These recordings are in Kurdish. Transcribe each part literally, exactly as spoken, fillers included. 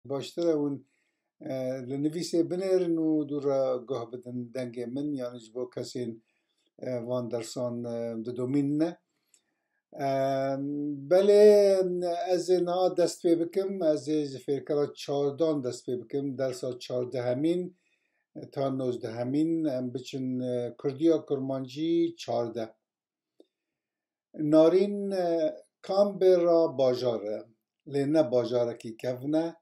Baştir e hûn, e, li nivîsê binêrin û dû re guh bidin dengê min, yanî ji bo kesên, e, van dersan, e, didomînine. E, belê, ez ê niha dest pê bikim, ez ê ji fêrkera çardan dest pê bikim, dersa çardehemîn ta nozdehemîn, em biçin, e, Kurdiya Kurmancî çardeh. Narîn, e, Canberra bajar e, lê ne bajarekî kevn e.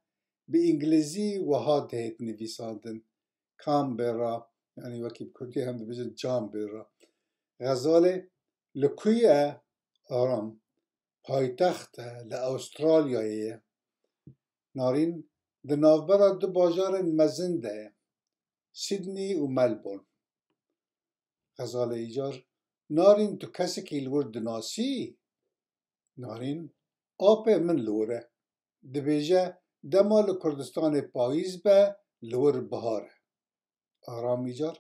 Bi îngilîzî wiha dihêt nivîsandin. Canberra, yanî wekî bi kurdî hem dibêjin Canberra. Xezalê, li ku ye? Aram, paytext e, li Astralyayê ye. Narîn, di navbera du bajarên mezin de ye, Sydney û Melbourne. Xezalê îcar, Narîn, tu kesekî li wir dinasî? Narîn, apê min li wir e. Dibêje, dema li Kurdistanê payîz be, li wir bihar e. Aram îcar,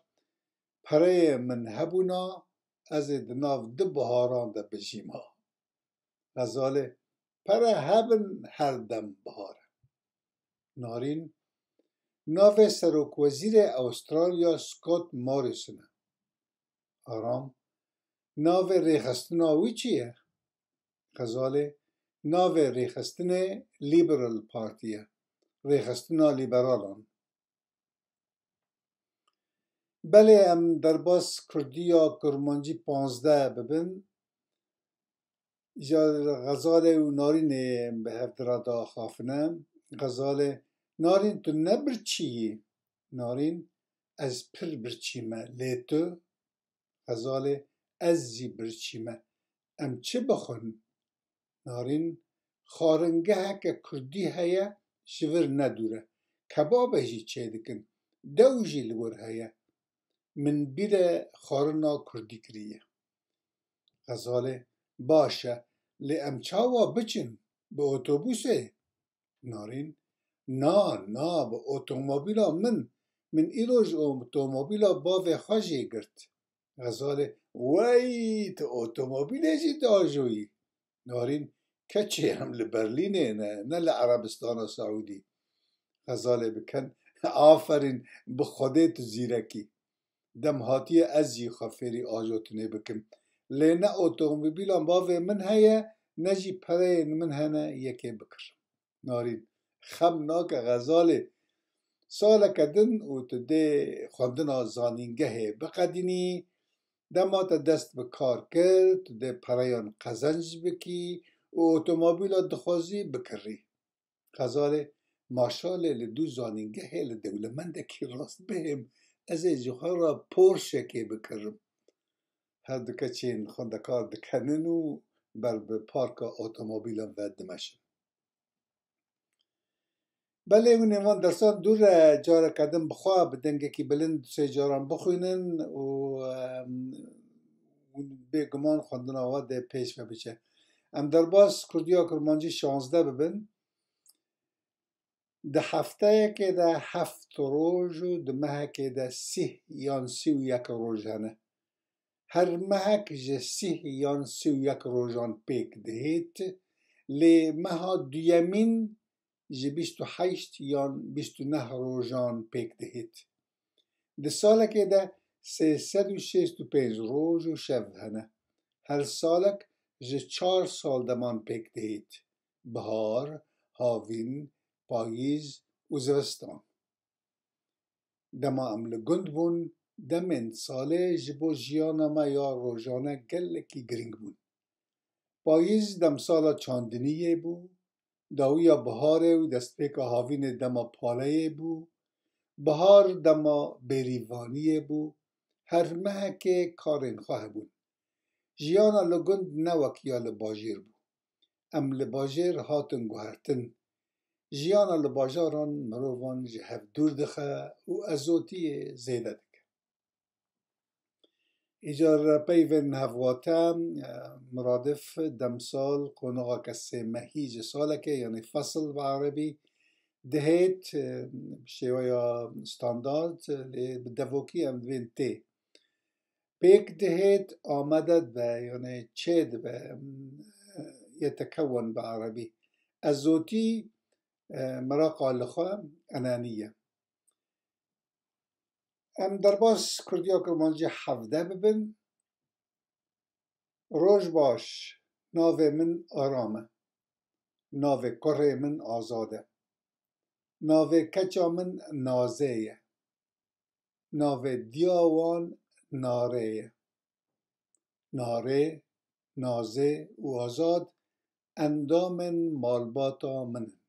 pereyê min hebûna, ez ê di nav du biharan de bijîma. Xezalê, pere hebin, her dem bihar e. Narîn, navê serokwezîrê Astralya Scott Morrison e. Aram, navê rêxistina wî çi ye? Xezalê, navê rêxistinê Liberal Party ye, rêxistina lîberalan. Belê em derbas Kurdiya Kurmancî panzdeh bibin, îcar Xezalê û Narînê em bi hev di re diaxafine. Xezalê, Narîn, tu ne birçî yî? Narîn, ez pir birçî me, lê tu? Xezalê, ez jî birçî me. Em çi bixwin? Narîn, xwaringeheke kurdî heye, ji vir ne dûr e. Kebabê jî çêdikin. Dew jî li wir heye. Min bîre xwarina kurdî kiriye. Xezalê, baş e, lê em çawa biçin? Bi otobusê? Narîn, na, na, bi otomobîla min. Min îro ji otomobîla bavê xwe jê girt. Xezalê, wey, tu otomobîlê jî diajoyî? Narîn, keçê, em li Berlînê ne, ne li Erebistana Saûdî. Xezalê, biken, aferîn, bi Xwedê tu zîrekî. Dem hatiye ez jî xwe fêrî ajotinê bikim. Lê ne otomobîla bavê min heye, ne jî pereyên min hene yekê bikirim. Narîn, xem nake Xezalê. Saleke din û tu dê xwendina zanîngehê biqedînî, dema te dest bi kar kir, tu dê pereyan qezenc bikî û otomobîla dixwazî bikirî. Xezalê, maşalê, li dû zanîngehê li dewlemendekî rast bihêm, ez ê ji xwe re Porşekê bikirim. Her du keçên xwendekar dikenin û ber bi parka otomobîlan ve dimeşin. Belê hûn ê van dersan dû re careke din bi xwe bi dengekî bilind du sê caran bixwînin û, em, hûn bêguman xwendina we dê pêş ve biçe. Em derbas Kurdiya Kurmancî şazdeh bibin. Di hefteyekê de heft roj û di mehekê de sîh yan sî û yek roj hene. Her mehek ji sîh yan sî û yek rojan pêk dihêt, lê meha duyemîn ji bîst û heşt yan bîst û neh rojan pêk dihêt. Di salekê de sê sed û şêst û pênc roj û şev hene. Her salek ji çar saldeman pêk dihêt: bihar, havîn, payîz û zivistan. Dema em li gund bûn, demên salê ji bo jiyana me ya rojane gelekî girîng bûn. Payîz demsala çandiniyê bû, dawiya biharê û destpêka havînê dema paleyê bû, bihar dema bêrîvaniyê bû, her mehekê karên xwe hebûn. Jiyana li gund ne wek ya li bajêr bû. Em li bajêr hatin guhertin. Jiyana li bajaran mirovan ji hev dûr dixe û ezotiyê zêde dike. Îcar peyvên hevwate, e, miradif, demsal, qonaxeke sê mehî ji salekê, yanî fesl bi erebî, dihêt, e, bi şêweya standard, e, lê bi devokî em dibên tê. Pêk dihêt, amade dibe, yanî çê dibe, yetekewwen bi erebî. Ezotî, e, meraqa li xwe enanî ye. Em derbas Kurdiya Kurmancî hevdeh bibin. Roj baş, navê min Aram e. Navê kurê min Azad e. Navê keça min Nazê ye. Navê diya wan Narê ye. Narê, Nazê û Azad endamên malbata min in.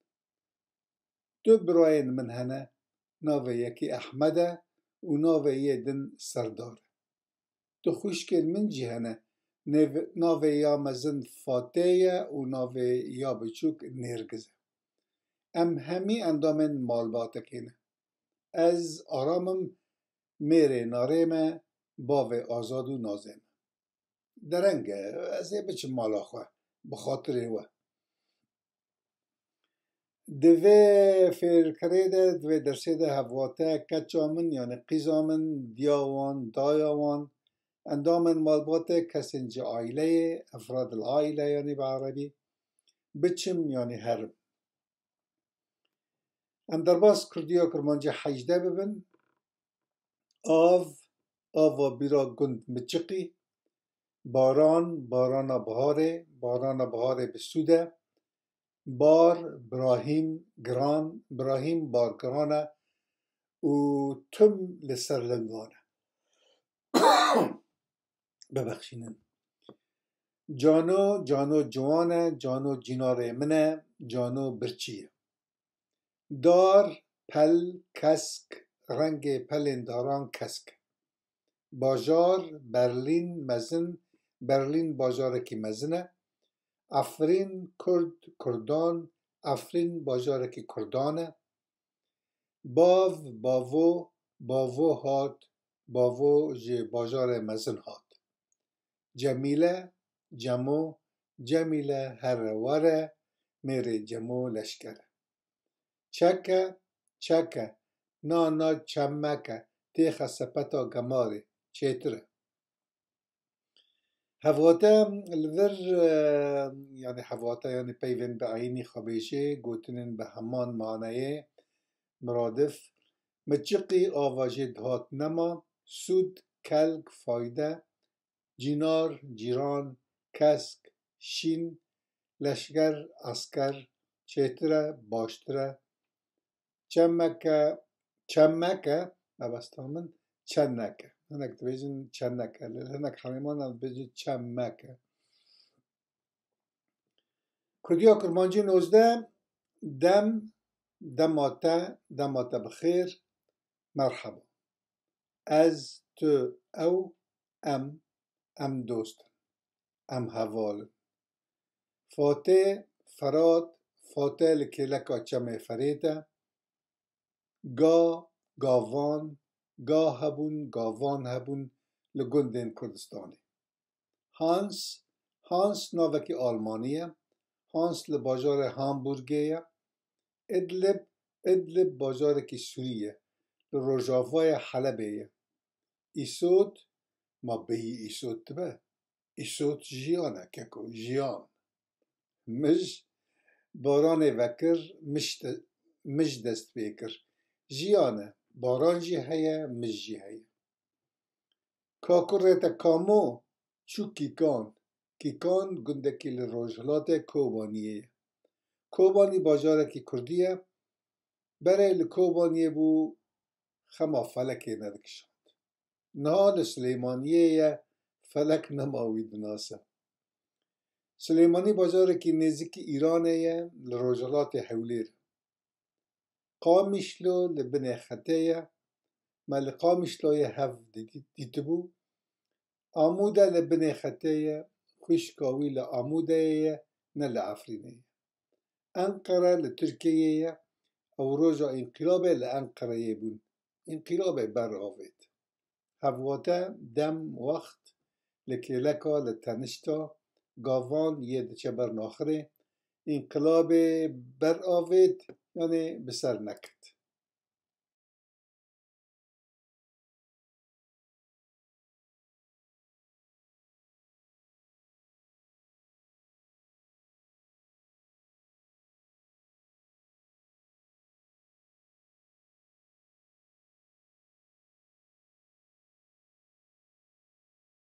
Du birayên min hene, navê yekî Ehmed e û navê yê din Serdar e. Du xwişkên min jî hene, nêv-, navê ya mezin Fatê ye û navê ya biçûk Nêrgiz e. Em hemî endamên malbatekê ne. Ez Aram im, mêrê Narê me, bavê Azad û Nazê me. Dereng e, ez ê biçim mala xwe, bi xatirê we. Di vê fêrkirê de, di vê dersê de hevwate, keça min, yanî qîza min, diya wan, daya wan, endamên malbatê, kesên ji aîleyê, efradil aîle, yanî bi erebî, biçim, yanî herim. Em derbas Kurdiya Kurmancî hejdeh bibin. Av, ava bîra gund Miçiqî. Baran, barana biharê, barana biharê bi sûd e. Bar, birahîm, giran, birahîm bar giran e û tim li ser lingan e. Bibexşînin. Cano, cano ciwan e, cano cînarê min e, cano birçî ye. Dar, pel, kesk, rengê pelên daran kesk e. Bajar, Berlîn, mezin, Berlîn bajarekî mezin e. Efrîn, Kurd, Kurdan, Efrîn bajarekî Kurdan e. Bav, bavo, bavo hat, bavo ji bajarê mezin hat. Cemîle, Cemo, Cemîle here were, mêrê Cemo leşker e. Çeke, çeke, na, na çemeke, têxe sepeta gemarê, çêtir e. Hevwate li vir, e, yanî hevwate, yanî peyvên bi eyînî xwe bêjê, gotinên bi heman maneyê, miradif, miçiqî ava jê dihat nema, sûd, kelk, fayde, cînar, cîran, kesk, şîn, leşger, esker, çêtir e, baştir e. Çemeke, çemeke, mebesta min, çeneke. Hinek dibêjin çeneke. Li hinek herêman em dibêjin çemeke. Kurdiya Kurmancî nozdeh, dem, dema te, dema te bi xêr, merheba. Ez, tu, ew, em, em dost in. Em heval in. Fatê, Ferat, Fate li kêleka çemê Ferêt e. Ga, gavan, ga hebûn, gavan hebûn li gundên Kurdistanê. Hans, Hans navekî Almanî ye. Hans li bajarê Hamburgê ye. Idlib, Idlib bajarekî Sûrî ye. Li rojavayê Helebê ye. Îsot, ma bêyî Îsot dibe? Îsot jiyan e keko, jiyan. Mij baranê vekir, mij de-, mij dest pê kir. Jiyan e, baran jî heye, mij jî heye. Ka kurê te kamo? Çû Kîkan. Kîkan gundekî li rojhilatê Kobaniyê ye. Kobanî bajarekî kurdî ye. Berê li Kobaniyê bû, xema felekê nedikişand. Niha li Silêmaniyê ye, felek nema wî dinase. Silêmanî bajarekî nêzîkî Îranê ye, li rojhilatê Hewlêr. Qamişlo li binê xetê ye. Me li Qamişloyê hev dî-, dîtibû. Amûde li binê xetê ye. Xwişka wî li Amûdeyê ye, ne li Efrînê ye. Enqere li Tirkiyeyê ye. Ew roja înqilabê li Enqereyê bûn. Înqilabê ber avêt. Hevwate, dem, wext, li kêleka, li tenişta, gavan yê diçe ber naxirê, înqilabê ber avêt, yanî bi ser neket.